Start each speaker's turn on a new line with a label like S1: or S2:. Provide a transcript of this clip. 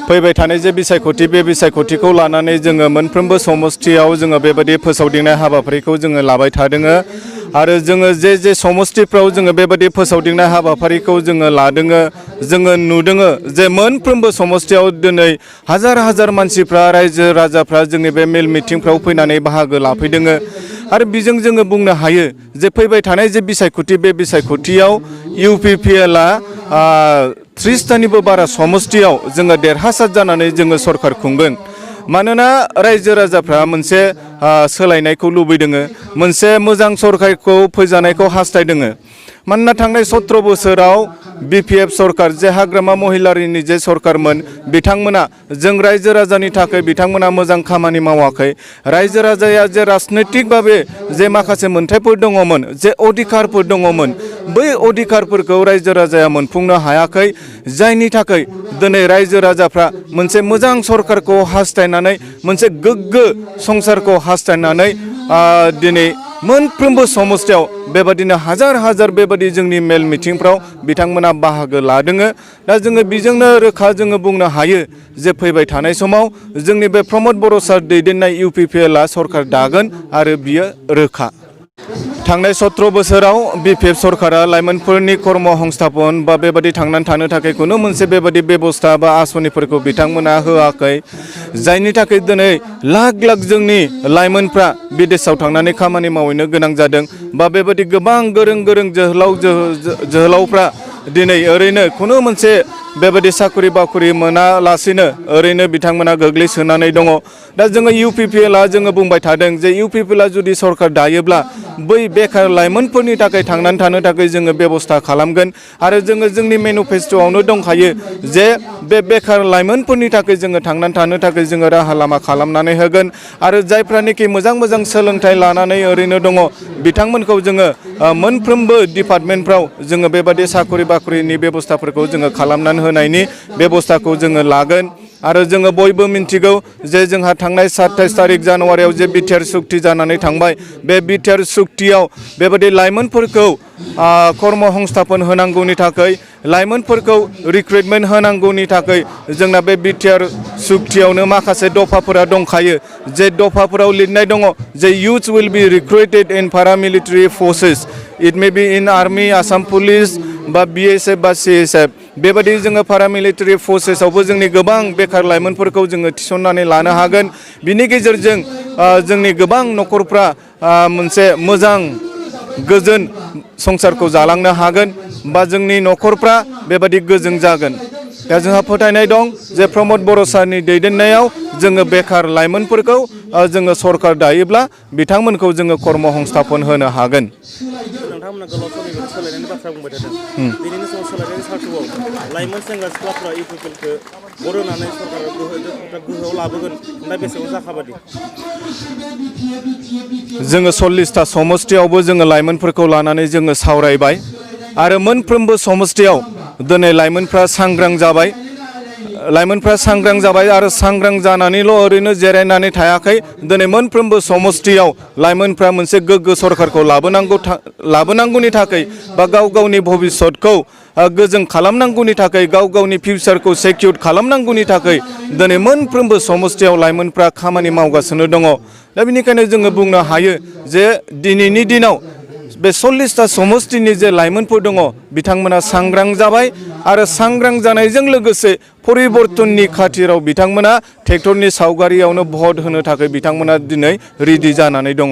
S1: फैबाय थानाय जे बिसायख'थि बे बिसायख'थिखौ लानानै जोङो मोनफ्रोमबो समस्थियाव जोङो बेबायदि फोसावदिंनाय हाबाफारिखौ जोङो लाबाय थादों आरो जोङो जे समस्थिफ्राव जोङो बेबायदि फोसावदिंनाय हाबाफारिखौ जोङो लादों जोङो नुदों जे मोनफ्रोमबो समस्थियाव दिनै हाजार हाजार मानसिफ्रा रायजो राजाफ्रा जोंनि बे मेल मिटिंफ्राव फैनानै बाहागो लाफैदों आरो बेजों जोङो बुंनो हायो जे फैबाय थानाय जे बिसायख'थि बे बिसायख'थियाव UPPLआ 30टानिबो बारा समस्थियाव जोङो देरहासार जानानै जोङो सरकार खुंगोन। मानोना रायजो राजाफ्रा मोनसे सोलायनायखौ लुबैदों मोनसे मोजां सरकारखौ फैजानायखौ हास्थायदों। मानोना थांनाय 17 बोसोराव BPF सरकार जे हाग्रामा महिलारिनि जे सरकारमोन बिथांमोना जों रायजो राजानि थाखाय बिथांमोना मोजां खामानि मावाखै। रायजो राजाया जे राजनैतिक भाबे जे माखासे मोनथायफोर दङमोन जे अधिकारफोर दङमोन बै अधिकारफोरखौ रायजो राजाया मोनफुंनो हायाखै जायनि थाखाय दिनै रायजो राजाफ्रा मोनसे मोजां सरकारखौ हास्थायनानै मोनसे गोग्गो संसारखौ हास्थायनानै दिनै मोनफ्रोमबो समस्थियाव बेबादिनो हाजार हाजार बेबादि जोंनि मेल मिटिंफ्राव बिथांमोना बाहागो लादों। दा जोङो बेजोंनो रोखा जोङो बुंनो हायो जे फैबाय थानाय समाव जोंनि बे प्रमद बर' सार दैदेननाय UPPLआ सरकार दागोन आरो बियो रोखा। थांनाय 17 बोसोराव BPF सरकारा लाइमोनफोरनि कर्म संस्थापन बा बेबादि थांनानै थानो थाखाय खुनु मोनसे बेबादि बेबस्था बा आसनिफोरखौ बिथांमोना होआखै जायनि थाखाय दिनै लाख लाख जोंनि लाइमोनफ्रा विदेशाव थांनानै खामानि मावहैनो गोनां जादों बा बेबादि गोबां गोरों गोरों जोहोलावफ्रा दिनै ओरैनो खुनु मोनसे बेबादि साखरि बाखरि मोनालासिनो ओरैनो बिथांमोना गोग्लैसोनानै दङ। दा जोङो UPPLआ जोङो बुंबाय थादों जे UPPLआ जुदि सरकार दायोब्ला बै बेखार लाइमोनफोरनि थाखाय थांनानै थानो थाखाय जोङो बेबस्था खालामगोन आरो जोङो जोंनि मेनिफेस्ट'आवनो दंखायो जे बे बेखार लाइमोनफोरनि थाखाय जोङो थांनानै थानो थाखाय जोङो राहा लामा खालामनानै होगोन आरो जायफ्रानोखि मोजां मोजां सोलोंथाइ लानानै ओरैनो दङ बिथांमोनखौ जोङो मोनफ्रोमबो डिपार्टमेन्टफ्राव जोङो बेबादि साखरि बाखरिनि बेबस्थाफोरखौ जोङो खालामनानै होनायनि बेबस्थाखौ जोङो लागोन। आरो जोङो बयबो मिन्थिगौ जे जोंहा थांनाय 27 तारिख जानुवारियाव जे बिटिआर सुक्ति जानानै थांबाय बे बिटिआर सुक्तियाव बेबादि लाइमोनफोरखौ कर्म संस्थापन होनांगौनि थाखाय लाइमोनफोरखौ रिक्रुटमेन्ट होनांगौनि थाखाय जोंना बे बिटिआर सुक्तियावनो माखासे दफाफोरा दंखायो जे दफाफोराव लिरनाय दङ जे youth will be recruited in paramilitary forces it may be in army Assam police बा BSF बा CSF बेबादि जोङो पारामिलिटारि फर्सेसआवबो जोंनि गोबां बेखार लाइमोनफोरखौ जोङो थिसननानै लानो हागोन। बिनि गेजेरजों जोंनि गोबां न'खरफ्रा मोनसे मोजां गोजोन संसारखौ जालांनो हागोन बा जोंनि न'खरफ्रा बेबादि गोजों जागोन। दा जोंहा फोथायनाय दं जे प्रमद बर' सारनि दैदेननायाव जोङो बेखार लाइमोनफोरखौ जोङो सरकार दायोब्ला बिथांमोनखौ जोङो कर्म संस्थापन होनो हागोन।
S2: नोंथांमोना गोलाव समनिफ्राय सोलायनायनि बाथ्रा बुंबाय थादों। दिनैनि समाव सोलायनायनि सार्थुआव लाइमोन सेंग्रा सिख्लाफ्रा UPPLखौ भट होनानै सरकारा गोहोआव लाबोगोन ना बेसेबां जाखाबादि?
S1: जोङो 40टा समस्थियावबो जोङो लाइमोनफोरखौ लानानै जोङो सावरायबाय आरो मोनफ्रोमबो समस्थियाव दिनै लाइमोनफ्रा सांग्रां जाबाय आरो सांग्रां जानानैल' ओरैनो जिरायनानै थायाखै दिनै मोनफ्रोमबो समस्थियाव लाइमोनफ्रा मोनसे गोग्गो सरकारखौ लाबोनांगौनि थाखाय बा गाव गावनि भबिष्यतखौ गोजों खालामनांगौनि थाखाय गाव गावनि फिउचारखौ सेकिउर खालामनांगौनि थाखाय दिनै मोनफ्रोमबो समस्थियाव लाइमोनफ्रा खामानि मावगासिनो दङ। दा बेनिखायनो जोङो बुंनो हायो जे दिनैनि दिनाव बे 40टा समस्थिनि जे लाइमोनफोर दङ बिथांमोना सांग्रां जाबाय आरो सांग्रां जानायजों लोगोसे परिबर्तननि खाथिराव बिथांमोना ट्रेक्टरनि सावगारियावनो भट होनो थाखाय बिथांमोना दिनै रेडि जानानै दङ।